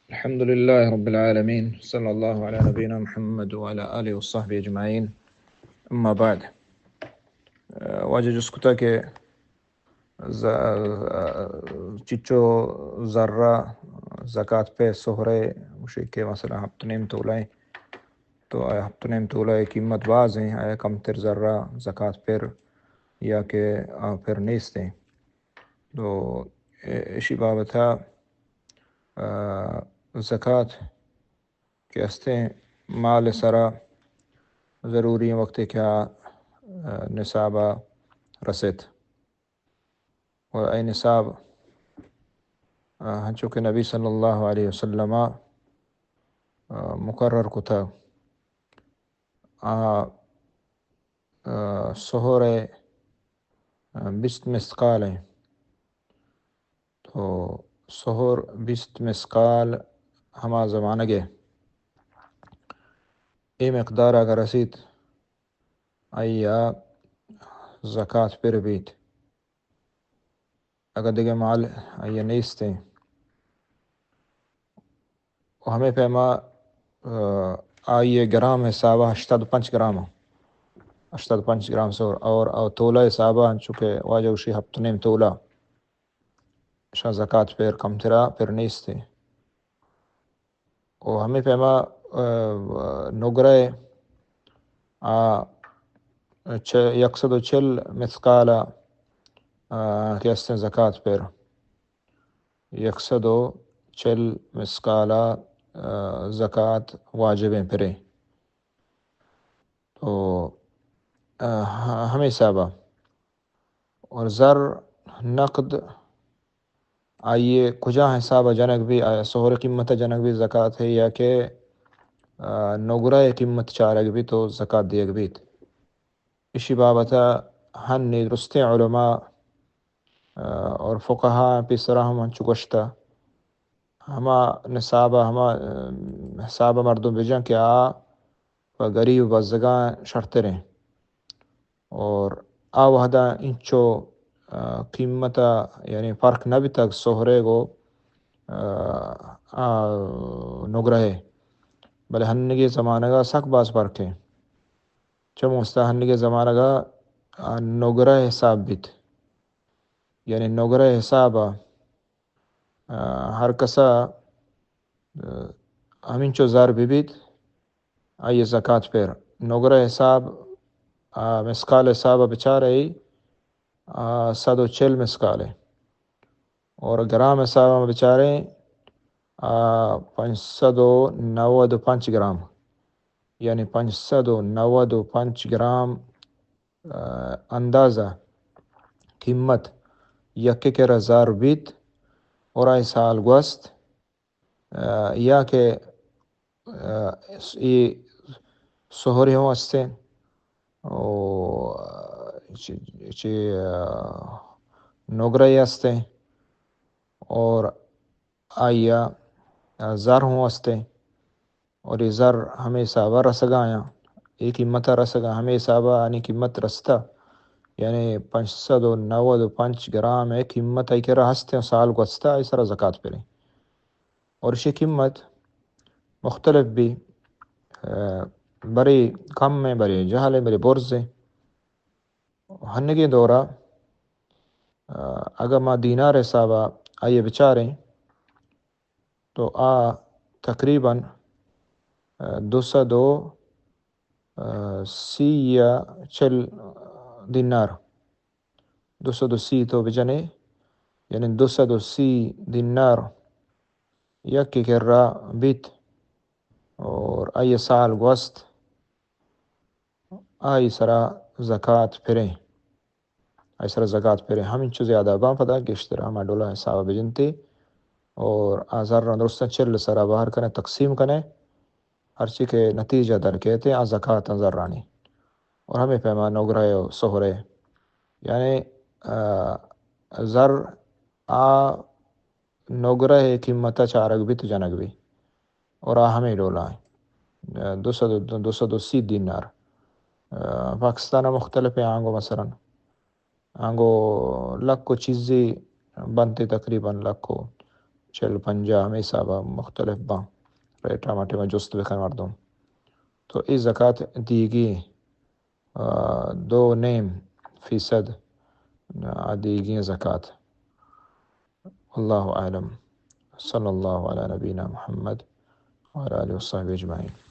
الحمد لله رب العالمين، صلى الله على نبينا محمد وعلى آله وصحبه أجمعين. أما بعد. واجہ جست کتا کہ ز-، چچو زرہ زکات پہ سہرے، گوشی کہ مثلاً ہپت نیم تولہ ایں، تو آ ہپت نیم تولہ ءِ قیمت باز ایں، آیا کمتر زرہ زکات پر یا کہ آ پر نیست ایں. تو اشی بابت ءَ، آ، زکات کہ استیں مال سرا ضروری ایں وقتے کہ آ، آ، نصاب ءَ رسیت. و اے نصاب، آ، ہنچو کہ نبی صلی اللہ علیہ وسلم ءَ، آ، مقرر کتگ، آ، آ، سہر ءِ، آ، بیست مثقال ایں. تو سہر بیست مثقال ہما زمانگ ءَ اے مقدار اگہ رسیت، آئی ءَ زکات پر بیت. اگہ دگہ مال آئی ءَ نیست ایں، و ہمے پیما، آ، آئی ءِ گرام حساب ءَ ہشتاد و پنچ گرام، ہشتاد و پنچ گرام سہر، اور، اور تولہ حساب ءَ انچو کہ واجہ گوشی ہپت و نیم تولہ، اشاں زکات پر کمترا پر نیست ایں. و ہمے پیما، آ، نگرہ ءِ، آ، چ-، یک سد و چل مثقال ءَ، آ، کہ استیں زکات پر، یک سد و چل مثقال ءَ، آ، زکات واجب ایں پرے. تو، آ، ہ-، ہمے حساب ءَ. اور زر نقد آئی ءِ کجا حساب ءَ جنگ بی، آیا سہر قیمت ءَ جنگ بی زکات ءَ یا کہ، آ، نگرہ ءِ قیمت چارگ بی تو زکات دیگ بیت. اشی بابت ءَ ہنی درستیں علماء، آ، اور فقہاء پیسرا ہم انچو گوشتہ، ہما نصاب ءَ، ہما، آ، حساب ءَ مردم بجن کہ آ پہ گریب و بزگاں شرتر ایں. اور آ وہدا انچو، آ، قیمت ءَ یعنی فرق نہ بیتگ سہرے گو، آ، آ، نگرہ ءِ. بلے ہنگے زمانگ ءَ سک باز فرق ایں. چموستا ہنگے زمانگ ءَ، آ، نگرہ حساب بیت. یعنی نگرہ حساب ءَ، آ، ہر کسا، آ، ہمینچو زر بہ بیت، آئی ءِ زکات پر. نگرہ حساب، آ، مثقال حساب ءَ بچارے، آ، سد و چل مثقال ایں. اور گرام حساب ءَ بچارے، آ، پنچ سد و نود و پنچ گرام. یعنی پنچ سد و نود و پنچ گرام، آ، اندازہ قیمت یکے کرا زر بیت اور آئی سال گوست، آ، یا کہ، آ، اے سہری ہوں ہستیں، او چی، چی، آ، نگرہ ہستیں، اور آئی ءَ زر ہوں ہستیں، اور اے زر ہمے حساب ءَ رسگ ءَ آیاں، اے قیمت ءَ رسگ ءَ، ہمے حساب ءَ آنی قیمت رستہ، یعنی پنچ سد و نود و پنچ گرام ءِ قیمت آئی کرا ہستیں، سال گوستہ آئی سرا زکات پریں. اور اشی قیمت مختلف بی، آ، برے کم ایں، برے جہل ایں، برے برز ایں. ہنگیں دورا، آ، اگہ ما دینار حساب ءَ آئی ءَ بچاریں تو آ تقریباً، آ، دو سد و، آ، سی یا چل دینار، دو سد و سی تو بجنے، یعنی دو سد و سی دینار یکے کرا بیت اور آئی سال گوست، آئی سرا زکات پریں. آئی سرا زکات پریں. ہمینچو زیادہ باں پدا گیشتر ہما ڈولا حساب بجنتے اور آ زراں درستاں چل سرا بہر کنے، تقسیم کنے، ہرچی کہ نتیجہ در کیتے آ زکاتاں زرانی. اور ہمے پیما نگرہ و سہرے، یعنی، آ، زر آ نگرہ ءِ قیمت ءَ چارگ بیت، جنگ بی. اور آ ہمے ڈولا ایں. دو سد، دو سد و سی دینار. آ، پاکستان ءَ مختلف ایں، آنگو مثلاً آنگو لکھ و چیزے بنتے، تقریباً لکھ و چل، پنجاہ، ہمے حساب ءَ مختلف باں۔ ریٹ ءَ مٹی ما جست بکن مردم۔ تو اے زکات دیگی، آ، دو نیم فیصد آ دیگی زکات۔ اللہ اعلم۔ صلی اللہ علی نبینا محمد وعلی آلہ وصحبہ اجمعین۔